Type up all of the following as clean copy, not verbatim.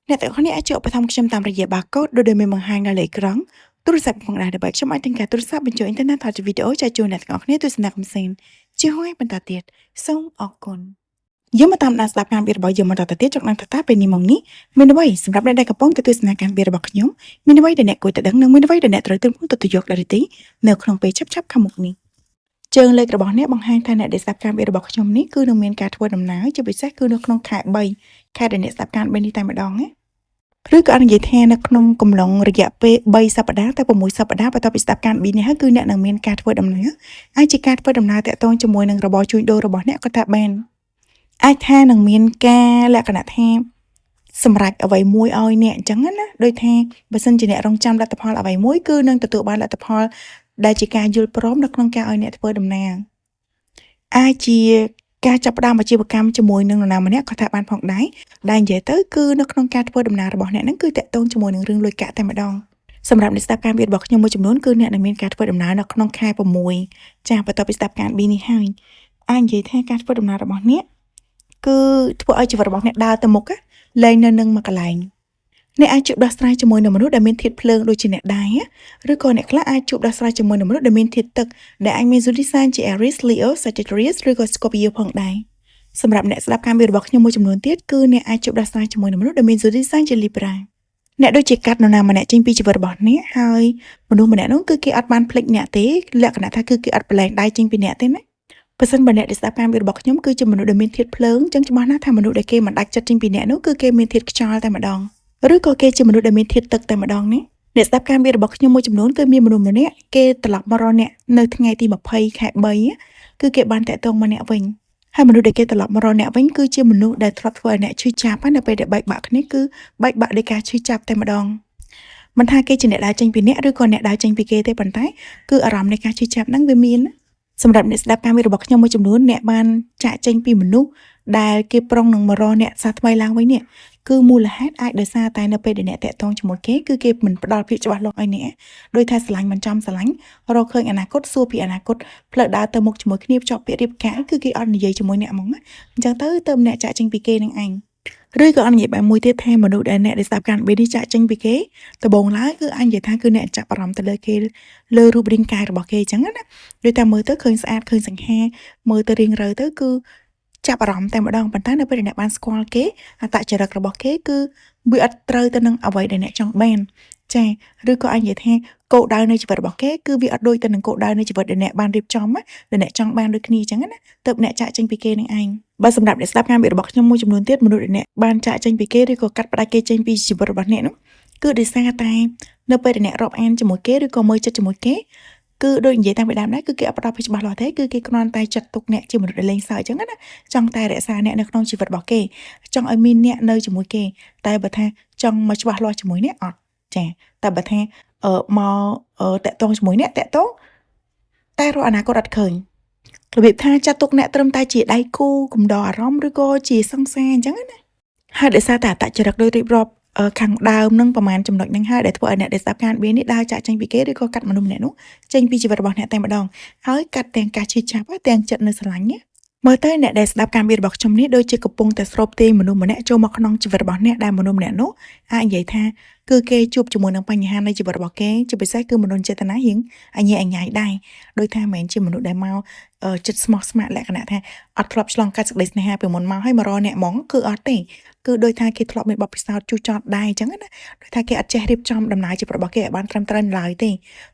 អ្នកទាំងអស់គ្នាអាចជួយឧបត្ថម្ភខ្ញុំតាមរយៈបាកូដដូចដែលមានបង្ហាញនៅលើអេក្រង់ទូរស័ព្ទផងដែរដើម្បីខ្ញុំអាចទិញការទូរស័ព្ទបញ្ចូលអ៊ីនធឺណិតថតជាវីដេអូចែកជូនអ្នកទាំងអស់គ្នាទស្សនាកំសាន្តជាហើយបន្តទៀតសូមអរគុណយើងមកតាមដានស្ដាប់ការវិរបស់យើងបន្តទៅទៀតចង់ដឹងថាតើពេលនេះមកនេះមានអ្វីសម្រាប់អ្នកដែលកំពុងទស្សនាការវិរបស់ខ្ញុំមានអ្វីដែលអ្នកគួរតែដឹងនិងមានអ្វីដែលអ្នកត្រូវត្រៀមខ្លួនទទួលយកដែរឬទេនៅក្នុងពេលឆាប់ៗខាងមុខនេះជើងលេខរបស់អ្នកបង្ហាញថាអ្នកដែលស្ដាប់ការវិរបស់ខ្ញុំនេះគឺនឹងមានការធ្វើដំណើរជាពិសេសគឺនៅក្នុងខែ3ខែដែលអ្នកស្ដាប់ការ3នេះតែម្ដងណាឬក៏អាចនិយាយថានៅក្នុងកំឡុងរយៈពេល3សប្តាហ៍ទៅ6សប្តាហ៍បន្ទាប់ពីស្ដាប់ការ3នេះហើយគឺអ្នកនឹងមានការធ្វើដំណើរអាចជាការធ្វើដំណើរតាក់ទងជាមួយនឹងរបរជួញដូររបស់អ្នកក៏ថាបានអាចថានឹងមានការលក្ខណៈថាសម្រេចអ្វីមួយឲ្យអ្នកអញ្ចឹងណាដូចថាបើសិនជាអ្នករងចាំលទ្ធផលអ្វីមួយគឺនឹងទទួលបានលទ្ធផលដែលជាការយល់ព្រមនៅក្នុងការឲ្យអ្នកធ្វើដំណើរអាចជាការចាប់ផ្ដើមអាជីវកម្មជាមួយនឹងនរណាម្នាក់ក៏ថាបានផងដែរដែលនិយាយទៅគឺនៅក្នុងការធ្វើដំណើររបស់អ្នកហ្នឹងគឺតាក់ទងជាមួយនឹងរឿងលុយកាក់តែម្ដងសម្រាប់អ្នកស្ដាប់ការវិរបស់ខ្ញុំមួយចំនួនគឺអ្នកនឹងមានការធ្វើដំណើរនៅក្នុងខែ6ចាបន្ទាប់ពីស្ដាប់ការ B នេះហើយអាចនិយាយថាការធ្វើដំណើររបស់អ្នកគឺធ្វើឲ្យជីវិតរបស់អ្នកដើរទៅមុខលែងនៅនឹងមួយកន្លែងអ្នកអាចជួបដោះស្រាយជាមួយនឹងមនុស្សដែលមានធាតុភ្លើងដូចជាអ្នកដែរឬក៏អ្នកខ្លះអាចជួបដោះស្រាយជាមួយនឹងមនុស្សដែលមានធាតុទឹកដែលអាចមាន zodiac sign ជា Aries, Leo, Sagittarius ឬក៏ Scorpio ផងដែរសម្រាប់អ្នកស្ដាប់ការវិរបស់ខ្ញុំមួយចំនួនទៀតគឺអ្នកអាចជួបដោះស្រាយជាមួយនឹងមនុស្សដែលមាន zodiac sign ជា Libra អ្នកដូចជាកាត់នរណាម្នាក់ចេញពីជីវិតរបស់អ្នកហើយមនុស្សម្នាក់នោះគឺគេអត់បានភ្លេចអ្នកទេលក្ខណៈថាគឺគេអត់ប្រឡែងដៃចេញពីអ្នកទេណាបើសិនបើអ្នកដែលស្ដាប់ការវិរបស់ខ្ញុំគឺជាមនុស្សដែលមានធាតុភ្លើងចឹងច្បាស់ណាស់ថាមនុស្សដែលគេមិនដាច់ចិត្តចេញពីអ្នកនោះគឺគេមានធាតុខ្យល់តែម្ដងឬក៏គេជាមនុស្សដែលមានធាតុទឹកតែម្ដងនេះអ្នកស្ដាប់ការវិរបស់ខ្ញុំមួយចំនួនគឺមានមនុស្សម្នាក់គេត្រឡប់មករកអ្នកនៅថ្ងៃទី20ខែ3គឺគេបានតាក់ទងមកអ្នកវិញហើយមនុស្សដែលគេត្រឡប់មករកអ្នកវិញគឺជាមនុស្សដែលធ្លាប់ធ្វើឲ្យអ្នកឈឺចាប់នៅពេលដែលបែកបាក់គ្នាគឺបែកបាក់ដោយការឈឺចាប់តែម្ដងមិនថាគេជាអ្នកដើរចេញពីអ្នកឬក៏អ្នកដើរចេញពីគេទេប៉ុន្តែគឺអារម្មណ៍នៃការឈឺចាប់ហ្នឹងវាមានសម្រាប់អ្នកស្ដាប់ការវិរបស់ខ្ញុំមួយចំនួនអ្នកបានចាក់ចេញពីមនុស្សដែលគេប្រុងនឹងមករកអ្នកសាថ្មីឡើងវិញនេះគឺមូលហេតុអាចដោយសារតែនៅពេលដែលអ្នកតាក់ទងជាមួយគេគឺគេមិនផ្ដល់ភាពច្បាស់លាស់ឲ្យអ្នកដោយថាស្រឡាញ់មិនចំស្រឡាញ់រកឃើញអនាគតសួរពីអនាគតផ្លូវដើរទៅមុខជាមួយគ្នាភ្ជាប់ពាក្យរៀបការគឺគេអត់និយាយជាមួយអ្នកហ្មងណាអញ្ចឹងទៅទៅអ្នកចាក់ចេញពីគេនឹងឯងឬក៏អត់និយាយបែបមួយទៀតថាមនុស្សដែលអ្នកដែលស្ដាប់ការបីនេះចាក់ចេញពីគេដំបូងឡើយគឺអញនិយាយថាគឺអ្នកចាប់អារម្មណ៍ទៅលើគេលើរូបរាងកាយរបស់គេអញ្ចឹងណាដូចតែមើលទៅឃើញស្អាតឃើញសង្ហាមើលទៅរៀងរើទៅគឺចាប់អារម្មណ៍តែម្ដងប៉ុន្តែនៅពេលដែលអ្នកបានស្គាល់គេអត្តចរិតរបស់គេគឺវាអត់ត្រូវទៅនឹងអ្វីដែលអ្នកចង់បានចាឬក៏អាចនិយាយថាគោលដៅនៃជីវិតរបស់គេគឺវាអត់ដូចទៅនឹងគោលដៅនៃជីវិតដែលអ្នកបានរៀបចំដែលអ្នកចង់បានដូចគ្នាអញ្ចឹងណាទើបអ្នកចាក់ចេញពីគេនឹងឯងបើសម្រាប់អ្នកស្ដាប់ការវិរបស់ខ្ញុំមួយចំនួនទៀតមនុស្សដែលអ្នកបានចាក់ចេញពីគេឬក៏កាត់ផ្ដាច់គេចេញពីជីវិតរបស់អ្នកនោះគឺដោយសារតែនៅពេលដែលអ្នករាប់អានជាមួយគេឬក៏មើលចិត្តជាមួយគេគឺដូចនិយាយតាំងពីដើមដែរគឺគេអត់ផ្ដល់ភាពច្បាស់លាស់ទេគឺគេគ្រាន់តែចាត់ទុកអ្នកជាមនុស្សដែលលេងសើចអញ្ចឹងណាចង់តែរក្សាអ្នកនៅក្នុងជីវិតរបស់គេចង់ឲ្យមានអ្នកនៅជាមួយគេតែបើថាចង់មកច្បាស់លាស់ជាមួយអ្នកអត់ចាតែបើថាអឺមកតាក់ទងជាមួយអ្នកតាក់ទងតែរកអនាគតអត់ឃើញរបៀបថាចាត់ទុកអ្នកត្រឹមតែជាដៃគូកំដរអារម្មណ៍ឬក៏ជាសង្សារអញ្ចឹងណាហើយដោយសារតែអត្តចរិតដោយរៀបរាប់ខាងដើមនឹងប្រហែលចំណុចហ្នឹងហើយដែលធ្វើឲ្យអ្នកដែលស្ដាប់ការវានេះដើរចាក់ចេញពីគេឬក៏កាត់មនុស្សម្នាក់នោះចេញពីជីវិតរបស់អ្នកតែម្ដងហើយកាត់ទាំងការឈឺចាប់ទាំងចិត្តនៅស្រឡាញ់ណាមើលទៅអ្នកដែលស្ដាប់ការវារបស់ខ្ញុំនេះដូចជាកំពុងតែស្រូបទាញមនុស្សម្នាក់ចូលមកក្នុងជីវិតរបស់អ្នកដែលមនុស្សម្នាក់នោះអាចនិយាយថាគឺគេជួបជាមួយនឹងបញ្ហានៃជីវិតរបស់គេជាពិសេសគឺមនុស្សចេតនារៀងអញអញដែរដោយថាមិនមែនជាមនុស្សដែលមកចិត្តស្មោះស្ម័គ្រលក្ខណៈថាអត់ធ្លាប់ឆ្លងកាត់សេចក្តីស្នេហាពីមុនមកហើយមករកអ្នកហ្មងគឺអត់ទេគឺដោយថាគេធ្លាប់មានបទពិសោធន៍ជូរចត់ដែរអញ្ចឹងណាដោយថាគេអត់ចេះរៀបចំដំណើរជីវិតរបស់គេឲ្យបានត្រឹមត្រូវឡើយទេ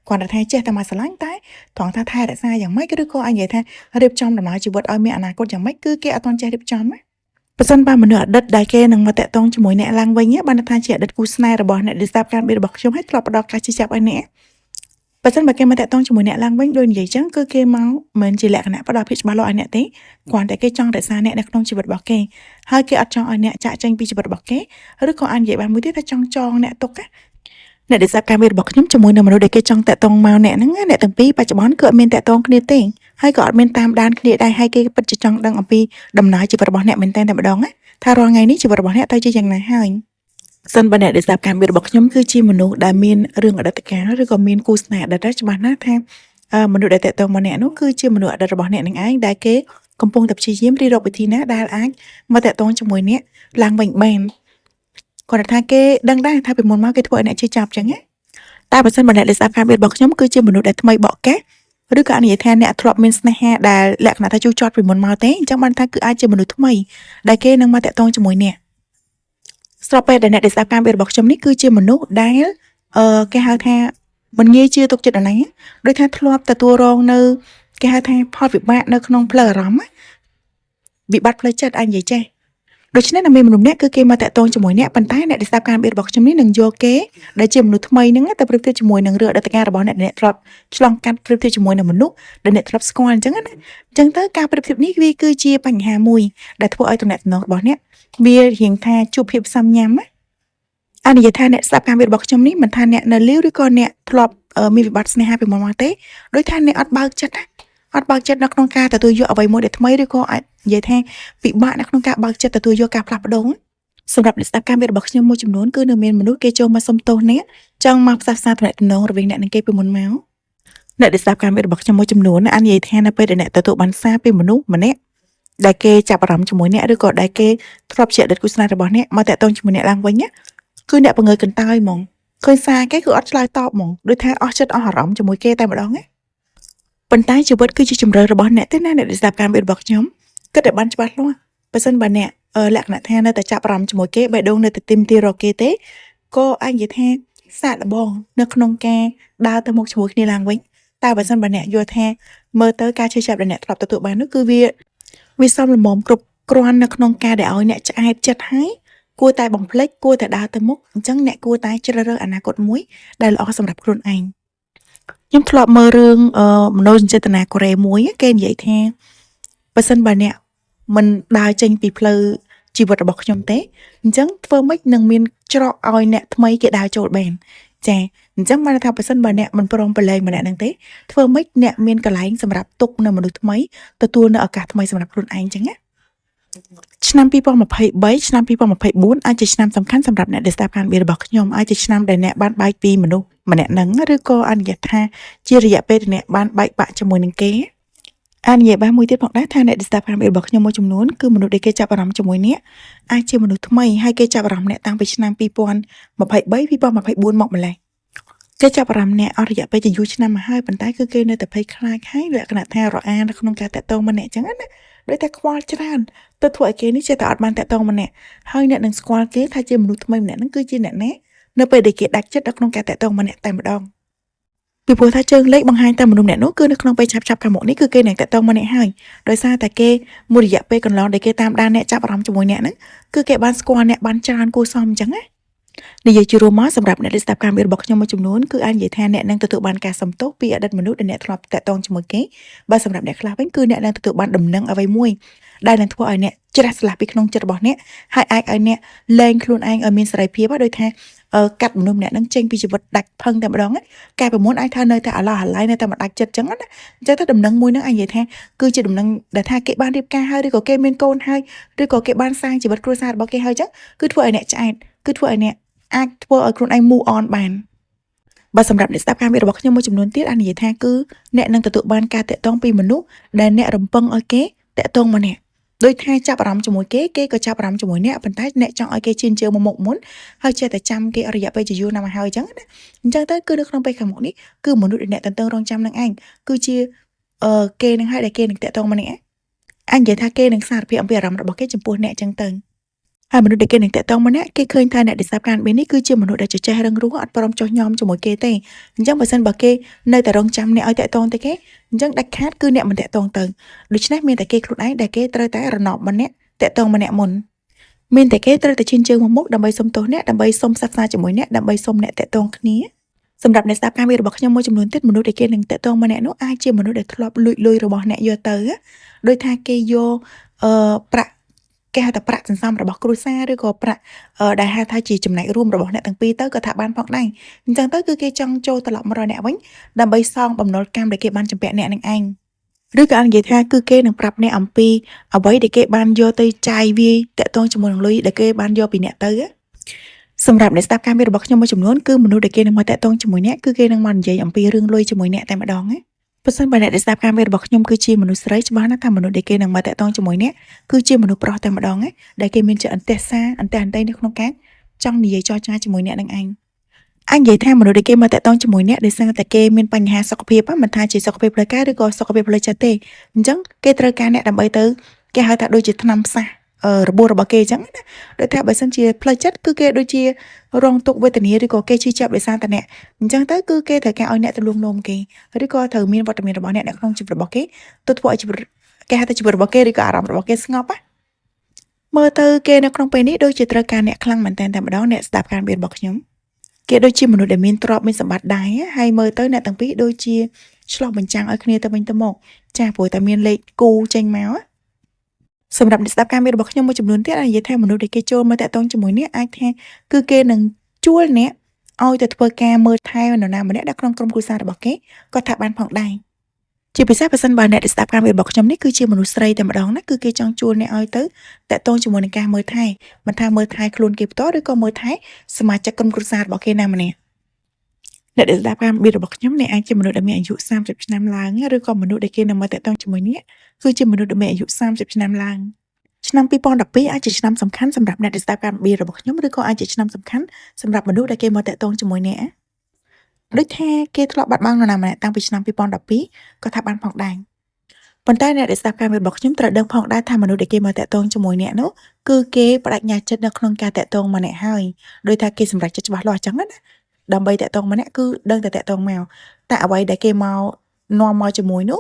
គ្រាន់តែថាចេះតែមកស្រឡាញ់តែត្រង់ថាថែរក្សាយ៉ាងម៉េចឬក៏អាចនិយាយថារៀបចំដំណើរជីវិតឲ្យមានអនាគតយ៉ាងម៉េចគឺគេអត់ទាន់ចេះរៀបចំណាបើសិនបើមនុស្សអតីតដែលគេនឹងមកតាក់ទងជាមួយអ្នកឡើងវិញបានថាជាអតីតគូស្នេហ៍របស់អ្នកដែលស្ដាប់ការបៀរបស់ខ្ញុំហើយធ្លាប់ផ្ដល់ការជិះចាប់ឲ្យអ្នកបើសិនបើគេមកតាក់ទងជាមួយអ្នកឡើងវិញដូចនិយាយចឹងគឺគេមកមិនជាលក្ខណៈផ្ដល់ភាពច្បាស់លាស់ឲ្យអ្នកទេគ្រាន់តែគេចង់រក្សាអ្នកនៅក្នុងជីវិតរបស់គេហើយគេអត់ចង់ឲ្យអ្នកចាក់ចេញពីជីវិតរបស់គេឬក៏អាចនិយាយបានមួយទៀតថាចង់ចងអ្នកទុកណាអ្នកដែលស្ដាប់ការវិរបស់ខ្ញុំជាមួយនឹងមនុស្សដែលគេចង់តាក់ទងមកអ្នកហ្នឹងអ្នកទាំងពីរបច្ចុប្បន្នគឺអត់មានតាក់ទងគ្នាទេហើយក៏អត់មានតាមដានគ្នាដែរហើយគេពិតជាចង់ដឹងអំពីដំណើរជីវិតរបស់អ្នកមែនទែនតែម្ដងណាថារាល់ថ្ងៃនេះជីវិតរបស់អ្នកទៅជាយ៉ាងណាហើយសិនបើអ្នកដែលស្ដាប់ការវិរបស់ខ្ញុំគឺជាមនុស្សដែលមានរឿងអតីតកាលឬក៏មានគូស្នេហ៍អតីតច្បាស់ណាស់ថាមនុស្សដែលតាក់ទងមកអ្នកនោះគឺជាមនុស្សអតីតរបស់អ្នកនឹងឯងដែលគេកំពុងតែព្យាយាមរិះរកវិធីណាដែលអាចមកតាក់ទងជាមួយអ្នកឡើងវិញបាន គាត់ថាគេដឹងដែរថាពីមុនមកគេធ្វើឲ្យអ្នកជឿចាប់អញ្ចឹងណាតែបើសិនបើអ្នកដែលស្ដាប់ការរបស់ខ្ញុំគឺជាមនុស្សដែលថ្មីបកកេះឬក៏អនុញ្ញាតថាអ្នកធ្លាប់មានស្នេហាដែលលក្ខណៈថាជូរចត់ពីមុនមកទេអញ្ចឹងបានថាគឺអាចជាមនុស្សថ្មីដែលគេនឹងមកតាក់ទងជាមួយអ្នកស្របពេលដែលអ្នកដែលស្ដាប់ការរបស់ខ្ញុំនេះគឺជាមនុស្សដែលអឺគេហៅថាមិនងាយជឿទុកចិត្តនរណាដោយថាធ្លាប់ទទួលរងនៅគេហៅថាផលវិបាកនៅក្នុងផ្លូវអារម្មណ៍វិបត្តិផ្លូវចិត្តអាចនិយាយចេះដូច្នេះនៅមានមនុស្សម្នាក់គឺគេមកតាក់ទងជាមួយអ្នកប៉ុន្តែអ្នកដែលស្ដាប់ការរបស់ខ្ញុំនេះនឹងយកគេដែលជាមនុស្សថ្មីហ្នឹងទៅប្រៀបធៀបជាមួយនឹងរឿងអតីតកាលរបស់អ្នកដែលអ្នកធ្លាប់ឆ្លងកាត់ប្រៀបធៀបជាមួយនឹងមនុស្សដែលអ្នកធ្លាប់ស្គាល់អញ្ចឹងណាអញ្ចឹងទៅការប្រៀបធៀបនេះវាគឺជាបញ្ហាមួយដែលធ្វើឲ្យទំនាក់ទំនងរបស់អ្នកវារៀងថាជួបភាពសាំញ៉ាំណាអនុញ្ញាតថាអ្នកស្ដាប់ការរបស់ខ្ញុំនេះមិនថាអ្នកនៅលីវឬក៏អ្នកធ្លាប់មានវិបត្តិស្នេហាពីមុនមកទេដោយថាអ្នកអត់បើកចិត្តណាអត់បើកចិត្តនៅក្នុងការទទួលយកអ្វីមួយដែលថ្មីឬក៏អាចនិយាយថាពិបាកនៅក្នុងការបើកចិត្តទទួលយកការផ្លាស់ប្ដូរសម្រាប់អ្នកស្ដាប់ការរបស់ខ្ញុំមួយចំនួនគឺនៅមានមនុស្សគេចូលមកសុំទោសអ្នកចង់មកផ្សះផ្សាទំនាក់ទំនងរវាងអ្នកនិងគេពីមុនមកអ្នកដែលស្ដាប់ការរបស់ខ្ញុំមួយចំនួនអាននិយាយថានៅពេលដែលអ្នកទទួលបានសារពីមនុស្សម្នាក់ដែលគេចាប់អារម្មណ៍ជាមួយអ្នកឬក៏ដែលគេធ្លាប់ជាអតីតគូស្នេហ៍របស់អ្នកមកតាក់ទងជាមួយអ្នកឡើងវិញណាគឺអ្នកបង្ើយកន្តើយហ្មងឃើញសារគេគឺអត់ឆ្លើយតបហ្មងដូចថាអស់ចិត្តអស់អារម្មណ៍ជាមួយគេតែម្ដងណាប៉ុន្តែជីវិតគឺជាជម្រើសរបស់អ្នកទេណាអ្នកដែលស្ដាប់ការរបស់ខ្ញុំគិតឲ្យបានច្បាស់លាស់បើសិនបើអ្នកលក្ខណៈថានៅតែចាប់អារម្មណ៍ជាមួយគេបេះដូងនៅតែទីមទីរកគេទេក៏អាចនិយាយថាសាកល្បងនៅក្នុងការដើរទៅមុខជាមួយគ្នាឡើងវិញតែបើសិនបើអ្នកយល់ថាមើលទៅការជឿចាប់ដែលអ្នកធ្លាប់ទទួលបាននោះគឺវាវាសមល្មមគ្រប់គ្រាន់នៅក្នុងការដែលឲ្យអ្នកឆ្អែតចិត្តហើយគួរតែបំភ្លេចគួរតែដើរទៅមុខអញ្ចឹងអ្នកគួរតែជ្រើសរើសអនាគតមួយដែលល្អសម្រាប់ខ្លួនឯងខ្ញុំធ្លាប់មើលរឿងមនោសញ្ចេតនាកូរ៉េមួយគេនិយាយថាបើសិនបើអ្នកមិនដើរចេញពីផ្លូវជីវិតរបស់ខ្ញុំទេអញ្ចឹងធ្វើម៉េចនឹងមានច្រកឲ្យអ្នកថ្មីគេដើរចូលបានចាអញ្ចឹងបានថាបើសិនបើអ្នកមិនព្រមប្រឡែងម្នាក់ហ្នឹងទេធ្វើម៉េចអ្នកមានកន្លែងសម្រាប់ទុកនៅមនុស្សថ្មីទទួលនៅឱកាសថ្មីសម្រាប់ខ្លួនឯងអញ្ចឹងណាឆ្នាំ2023ឆ្នាំ2024អាចជាឆ្នាំសំខាន់សម្រាប់អ្នកដែលស្ដាប់ការរបស់ខ្ញុំអាចជាឆ្នាំដែលអ្នកបានបែកពីមនុស្សម្នាក់ហ្នឹងឬក៏អនុញ្ញាតថាជារយៈពេលដែលអ្នកបានបែកបាក់ជាមួយនឹងគេអនុញ្ញាតបានមួយទៀតផងដែរថាអ្នកដែលស្ដាប់ការរបស់ខ្ញុំមួយចំនួនគឺមនុស្សដែលគេចាប់អារម្មណ៍ជាមួយអ្នកអាចជាមនុស្សថ្មីហើយគេចាប់អារម្មណ៍អ្នកតាំងពីឆ្នាំ2023 2024មកម្លេះគេចាប់អារម្មណ៍អ្នកអស់រយៈពេលជាយូរឆ្នាំមកហើយប៉ុន្តែគឺគេនៅតែភ័យខ្លាចហើយលក្ខណៈថារអានៅក្នុងការតាក់ទងម្នាក់អញ្ចឹងណាដូចតែខ្វល់ច្រើនទៅធ្វើឲ្យគេនេះចេះតែអត់បានតាក់ទងម្នាក់ហើយអ្នកនឹងស្គាល់គេថាជាមនុស្សថ្មីម្នាក់ហ្នឹងគឺជាអ្នកណានៅពេលដែលគេដាច់ចិត្តនៅក្នុងការតាក់ទងម្នាក់តែម្ដងពីព្រោះថាជើងលេខបង្ហាញតែមនុស្សម្នាក់នោះគឺនៅក្នុងពេលឆាប់ៗខាងមុខនេះគឺគេនឹងតាក់ទងម្នាក់ហើយដោយសារតែគេមួយរយៈពេលកន្លងដែលគេតាមដានអ្នកចាប់អារម្មណ៍ជាមួយអ្នកហ្នឹងគឺគេបានស្គាល់អ្នកបានច្រើនគួរសមអញ្ចឹងណានិយាយជារួមមកសម្រាប់អ្នកដែលស្ដាប់ការរបស់ខ្ញុំមួយចំនួនគឺអាចនិយាយថាអ្នកនឹងទទួលបានការសំទោសពីអតីតមនុស្សដែលអ្នកធ្លាប់តាក់ទងជាមួយគេបើសម្រាប់អ្នកខ្លះវិញគឺអ្នកនឹងទទួលបានដំណឹងអ្វីមួយដែលនឹងធ្វើឲ្យអ្នកច្រេះស្លាស់ពីក្នុងចិត្តរបស់អ្នកហើយអាចឲ្យអ្នកលែងខ្លួនឯងឲ្យមានសេរីភាពដោយថាកាត់មនុស្សម្នាក់ហ្នឹងចេញពីជីវិតដាច់ផឹងតែម្ដងកែប្រមុនអាចថានៅតែអាឡោះអាឡៃនៅតែមិនដាច់ចិត្តចឹងណាអញ្ចឹងទៅដំណឹងមួយហ្នឹងអាចនិយាយថាគឺជាដំណឹងដែលថាគេបានរៀបការហើយឬក៏គេមានកូនហើយឬក៏គេបានសាងជីវិតគ្រួសាររបស់គេហើយចឹងគឺធ្វើឲ្យអ្នកឆ្អែតគឺធ្វើឲ្យអ្នកអាចធ្វើឲ្យខ្លួនឯង move on បានបើសម្រាប់អ្នកស្ដាប់ការរបស់ខ្ញុំមួយចំនួនទៀតអាចនិយាយថាគឺអ្នកនឹងទទួលបានការតាក់ទងពីមនុស្សដែលអ្នករំពឹងឲ្យគេតាក់ទងមកអ្នកដូចថាចាប់អារម្មណ៍ជាមួយគេគេក៏ចាប់អារម្មណ៍ជាមួយអ្នកប៉ុន្តែអ្នកចង់ឲ្យគេឈានជើងមកមុខមុនហើយចេះតែចាំគេអស់រយៈពេលជាយូរណាស់មកហើយអញ្ចឹងណាអញ្ចឹងទៅគឺនៅក្នុងពេលខាងមុខនេះគឺមនុស្សដែលអ្នកតន្ទឹងរង់ចាំនឹងឯងគឺជាអឺគេនឹងហើយដែលគេនឹងតាក់ទងមកអ្នកអញនិយាយថាគេនឹងសារភាពអំពីអារម្មណ៍របស់គេចំពោះអ្នកអញ្ចឹងទៅហើយមនុស្សដែលគេនឹងតាក់ទងមកអ្នកគេឃើញថាអ្នកដែលស្ដាប់ការនេះនេះគឺជាមនុស្សដែលចេះរឹងរូសអត់ព្រមចុះញោមជាមួយគេទេអញ្ចឹងបើសិនបើគេនៅតែរងចាំអ្នកឲ្យតាក់ទងទៅគេអញ្ចឹងដាច់ខាតគឺអ្នកមិនតាក់ទងទៅដូច្នេះមានតែគេខ្លួនឯងដែលគេត្រូវតែរណបម្នាក់តាក់ទងម្នាក់មុនមានតែគេត្រូវតែឈានជើងមកមុខដើម្បីសុំទោសអ្នកដើម្បីសុំផ្សះផ្សាជាមួយអ្នកដើម្បីសុំអ្នកតាក់ទងគ្នាសម្រាប់អ្នកស្ដាប់ការរបស់ខ្ញុំមួយចំនួនទៀតមនុស្សដែលគេនឹងតាក់ទងម្នាក់នោះអាចជាមនុស្សដែលធ្លាប់លួចលុយរបស់អ្នកយកទៅដោយថាគេយកអឺប្រាក់គេហៅថាប្រាក់សន្សំរបស់គ្រួសារឬក៏ប្រាក់ដែលហៅថាជាចំណែករួមរបស់អ្នកទាំងពីរទៅក៏ថាបានផងដែរអញ្ចឹងទៅគឺគេចង់ចូលត្រឡប់មករកអ្នកវិញដើម្បីសងបំណុលកម្មដែលគេបានជំពាក់អ្នកនឹងឯងឬក៏អាចនិយាយថាគឺគេនឹងប្រាប់អ្នកអំពីអ្វីដែលគេបានយកទៅចាយវាយតាក់ទងជាមួយនឹងលុយដែលគេបានយកពីអ្នកទៅសម្រាប់អ្នកស្ដាប់ការរបស់ខ្ញុំមួយចំនួនគឺមនុស្សដែលគេនឹងមកតាក់ទងជាមួយអ្នកគឺគេនឹងមកនិយាយអំពីរឿងលុយជាមួយអ្នកតែម្ដងណាបើសិនបើអ្នកដែលស្ដាប់ការរបស់ខ្ញុំគឺជាមនុស្សស្រីច្បាស់ណាស់ថាមនុស្សដែលគេនឹងមកតាក់ទងជាមួយអ្នកគឺជាមនុស្សប្រុសតែម្ដងណាដែលគេមានជាអន្តេសាអន្តេអន្តៃនៅក្នុងការ ចង់និយាយចរចាជាមួយអ្នកនឹងឯងអញនិយាយថាមនុស្សដែលគេមកតាក់ទងជាមួយអ្នកដោយសារតែគេមានបញ្ហាសុខភាពមិនថាជាសុខភាពផ្លូវកាយឬក៏សុខភាពផ្លូវចិត្តទេអញ្ចឹងគេត្រូវការអ្នកដើម្បីទៅគេហៅថាដូចជាថ្នាំផ្សះរបួសរបស់គេអញ្ចឹងណាដូចថាបើសិនជាផ្លូវចិត្តគឺគេដូចជារងទុក្ខវេទនាឬក៏គេឈឺចាប់ដោយសារតែអ្នកអញ្ចឹងទៅគឺគេត្រូវការឲ្យអ្នកទៅលួងលោមគេឬក៏ត្រូវមានវត្តមានរបស់អ្នកនៅក្នុងជីវិតរបស់គេទៅធ្វើឲ្យជីវិតគេហៅថាជីវិតរបស់គេឬក៏អារម្មណ៍របស់គេស្ងប់ណាមើលទៅគេនៅក្នុងពេលនេះដូចជាត្រូវការអ្នកខ្លាំងមែនទែនតែម្ដងអ្នកស្ដាប់ការនិយាយរបស់ខ្ញុំគេដូចជាមនុស្សដែលមានទ្រព្យមានសម្បត្តិដែរហើយមើលទៅអ្នកទាំងពីរដូចជាឆ្លោះបញ្ចាំងឲ្យគ្នាទៅវិញទៅមកចាព្រោះតែមានលេខគូចេញមកសម្រាប់អ្នកស្ដាប់ការមានរបស់ខ្ញុំមួយចំនួនទៀតអាចនិយាយថាមនុស្សដែលគេចូលមកតាក់ទងជាមួយអ្នកអាចថាគឺគេនឹងជួលអ្នកឲ្យទៅធ្វើការមើលថែនរណាម្នាក់នៅក្នុងក្រុមគ្រួសាររបស់គេក៏ថាបានផងដែរជាពិសេសបើសិនបើអ្នកដែលស្ដាប់ការមានរបស់ខ្ញុំនេះគឺជាមនុស្សស្រីតែម្ដងណាគឺគេចង់ជួលអ្នកឲ្យទៅតាក់ទងជាមួយនឹងការមើលថែមិនថាមើលថែខ្លួនគេផ្ទាល់ឬក៏មើលថែសមាជិកក្រុមគ្រួសាររបស់គេណាម្នាក់អ្នកដែលស្ដាប់ការមានរបស់ខ្ញុំអ្នកអាចជាមនុស្សដែលមានអាយុ30ឆ្នាំឡើងឬក៏មនុស្សដែលគេនឹងមកតាក់ទងជាមួយអ្នកគឺជាមនុស្សដែលមានអាយុ30ឆ្នាំឡើងឆ្នាំ2012អាចជាឆ្នាំសំខាន់សម្រាប់អ្នកដែលស្ដាប់ការមានរបស់ខ្ញុំឬក៏អាចជាឆ្នាំសំខាន់សម្រាប់មនុស្សដែលគេមកតាក់ទងជាមួយអ្នកដូចថាគេធ្លាប់បាត់បង់នរណាម្នាក់តាំងពីឆ្នាំ2012ក៏ថាបានផងដែរប៉ុន្តែអ្នកដែលស្ដាប់ការមានរបស់ខ្ញុំត្រូវដឹងផងដែរថាមនុស្សដែលគេមកតាក់ទងជាមួយអ្នកនោះគឺគេបដិញ្ញាចិត្តនៅក្នុងការតាក់ទងមកអ្នកហើយដោយថាគេសម្រេចចិត្តច្បាស់លាស់អញ្ចឹងណាដើម្បីតាក់ទងមកអ្នកគឺដឹងតែតាក់ទងមកតែអ្វីដែលគេមកនាំមកជាមួយនោះ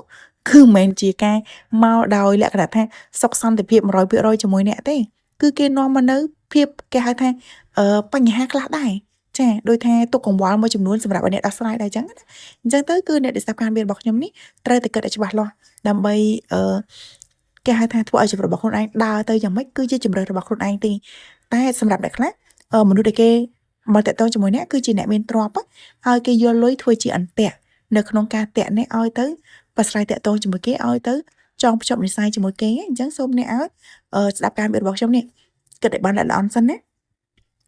គឺមិនមែនជាការមកដោយលក្ខណៈថាសុខសន្តិភាព100%ជាមួយអ្នកទេគឺគេនាំមកនៅភាពគេហៅថាបញ្ហាខ្លះដែរចាដោយថាទុកកង្វល់មួយចំនួនសម្រាប់ឲ្យអ្នកដោះស្រាយដែរអញ្ចឹងណាអញ្ចឹងទៅគឺអ្នកដែលស្ដាប់ការមានរបស់ខ្ញុំនេះត្រូវតែគិតឲ្យច្បាស់លាស់ដើម្បីគេហៅថាធ្វើឲ្យជីវិតរបស់ខ្លួនឯងដើរទៅយ៉ាងម៉េចគឺជាជម្រើសរបស់ខ្លួនឯងទេតែសម្រាប់អ្នកខ្លះមនុស្សដែលគេមកតាក់ទងជាមួយអ្នកគឺជាអ្នកមានទ្រព្យហើយគេយកលុយធ្វើជាអន្ទាក់នៅក្នុងការតាក់អ្នកឲ្យទៅប្រស្រ័យតាក់ទងជាមួយគេឲ្យទៅចងភ្ជាប់និស្ស័យជាមួយគេអញ្ចឹងសូមអ្នកឲ្យស្ដាប់ការមានរបស់ខ្ញុំនេះគិតឲ្យបានល្អិតល្អន់សិនណា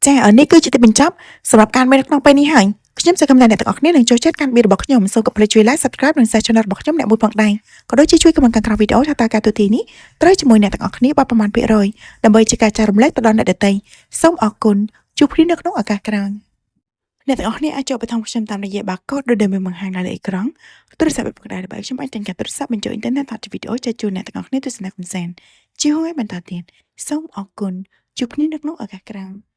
ចានេះគឺជាទីបញ្ចប់សម្រាប់ការមានក្នុងពេលនេះហើយខ្ញុំសង្ឃឹមថាអ្នកទាំងអស់គ្នានឹងចូលចិត្តការមានរបស់ខ្ញុំសូមកុំភ្លេចជួយ Like Subscribe និង Share Channel របស់ខ្ញុំអ្នកមួយផងដែរក៏ដូចជាជួយ comment ខាងក្រោមវីដេអូថាតើការទូទានេះត្រូវជាមួយអ្នកទាំងអស់គ្នាបើប្រមាណភាគរយដើម្បីជាការចែករំលែកទៅដល់អ្នកដទៃសូមអរគុណជួបគ្នានៅក្នុងឱកាសក្រោយអ្នកទាំងអស់គ្នាអាចចូលបឋមខ្ញុំតាមរយៈបាកូដដូចដែលមានបង្ហាញនៅលើអេក្រង់ទូរស័ព្ទផងដែរដើម្បីខ្ញុំអាចទិញការទូរស័ព្ទបញ្ចូលអ៊ីនធឺណិតថតវីដេអូចែកជូនអ្នកទាំងអស់គ្នាទស្សនាកម្សាន្តជាហើយបន្តទៀតសូមអរគុណជួបគ្នានៅក្នុងឱកាសក្រោយ។